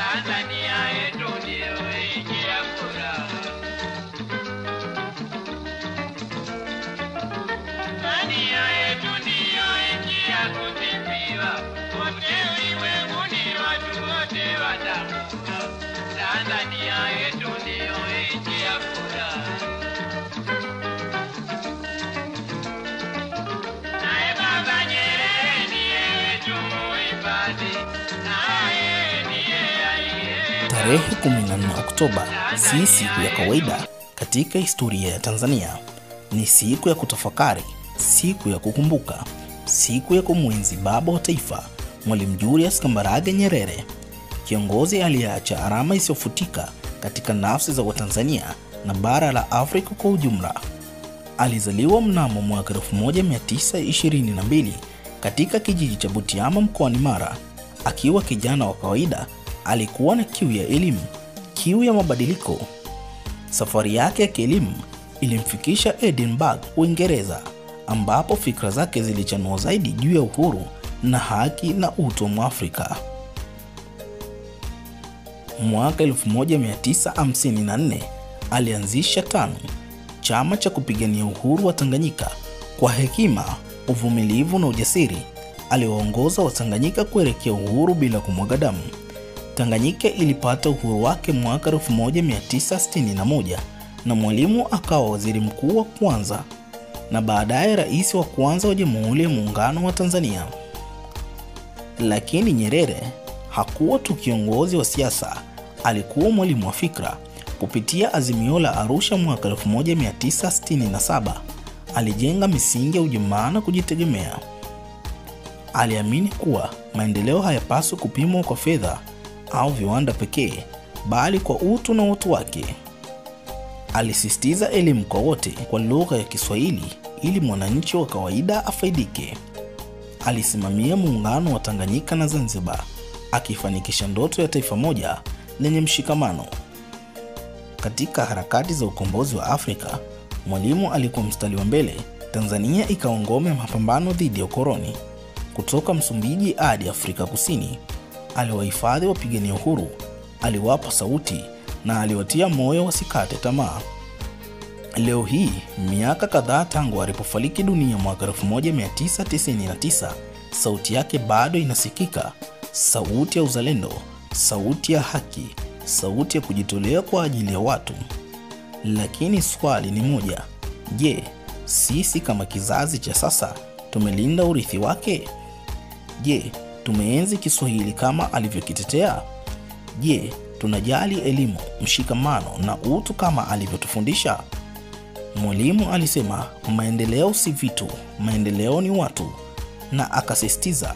Tanzania yetu ndio nchi ya furaha. Tanzania yetu ndio nchi ya kusifiwa, kote ulimwenguni watu wote watambua. Tanzania yetu ndio nchi ya furaha. Naye Baba Nyerere ndiye wetu muhifadhi, naye ndiye aliye. Tarehe 14 Oktoba si siku ya kawaida katika historia ya Tanzania. Ni siku ya kutafakari, siku ya kukumbuka, siku ya kumwenzi baba wa taifa, Mwalimu Julius Kambarage Nyerere, kiongozi aliyeacha alama isiyofutika katika nafsi za Watanzania na bara la Afrika kwa ujumla. Alizaliwa mnamo mwaka 1922 katika kijiji cha Butiama mkoani Mara. Akiwa kijana wa kawaida, alikuwa na kiu ya elimu, kiu ya mabadiliko. Safari yake ya kielimu ilimfikisha Edinburgh, Uingereza, ambapo fikra zake zilichanua zaidi juu ya uhuru na haki na utu wa Mwafrika. Mwaka 1954 alianzisha TANU, chama cha kupigania uhuru wa Tanganyika. Kwa hekima, uvumilivu na ujasiri, aliwaongoza Watanganyika kuelekea uhuru bila kumwaga damu. Tanganyika ilipata uhuru wake mwaka 1961 na Mwalimu akawa waziri mkuu wa kwanza na baadaye rais wa kwanza wa Jamhuri ya Muungano wa Tanzania. Lakini Nyerere hakuwa tu kiongozi wa siasa, alikuwa mwalimu wa fikra. Kupitia Azimio la Arusha mwaka 1967, alijenga misingi ya ujamaa na kujitegemea. Aliamini kuwa maendeleo hayapaswi kupimwa kwa fedha au viwanda pekee, bali kwa utu na watu wake. Alisisitiza elimu kwa wote kwa lugha ya Kiswahili ili mwananchi wa kawaida afaidike. Alisimamia muungano wa Tanganyika na Zanzibar, akifanikisha ndoto ya taifa moja lenye mshikamano. Katika harakati za ukombozi wa Afrika, Mwalimu alikuwa mstari wa mbele. Tanzania ikawa ngome ya mapambano dhidi ya ukoloni. Kutoka Msumbiji hadi Afrika Kusini, aliwahifadhi wapigania uhuru, aliwapa sauti na aliwatia moyo wasikate tamaa. Leo hii, miaka kadhaa tangu alipofariki dunia mwaka 1999, sauti yake bado inasikika, sauti ya uzalendo, sauti ya haki, sauti ya kujitolea kwa ajili ya watu. Lakini swali ni moja: je, sisi kama kizazi cha sasa tumelinda urithi wake? Je, tumeenzi Kiswahili kama alivyokitetea? Je, tunajali elimu, mshikamano na utu kama alivyotufundisha? Mwalimu alisema maendeleo si vitu, maendeleo ni watu, na akasisitiza,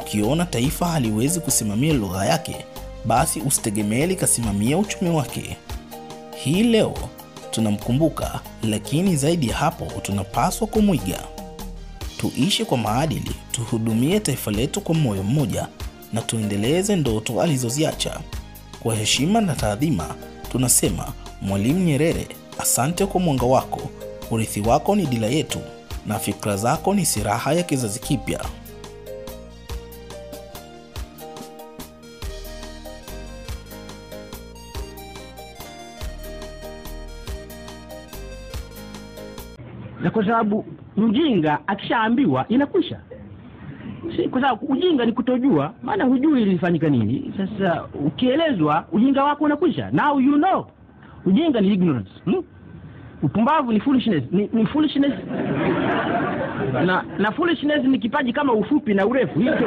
ukiona taifa haliwezi kusimamia lugha yake, basi usitegemee likasimamia uchumi wake. Hii leo tunamkumbuka, lakini zaidi ya hapo tunapaswa kumwiga. Tuishi kwa maadili, tuhudumie taifa letu kwa moyo mmoja na tuendeleze ndoto alizoziacha. Kwa heshima na taadhima tunasema Mwalimu Nyerere, asante kwa mwanga wako. Urithi wako ni dira yetu na fikra zako ni silaha ya kizazi kipya. Na kwa sababu mjinga akishaambiwa inakwisha. Si kwa sababu ujinga ni kutojua, maana hujui ilifanyika nini. Sasa ukielezwa ujinga wako unakwisha. Now you know. Ujinga ni ignorance. Upumbavu ni foolishness. Ni foolishness. Na foolishness ni kipaji kama ufupi na urefu. Hicho.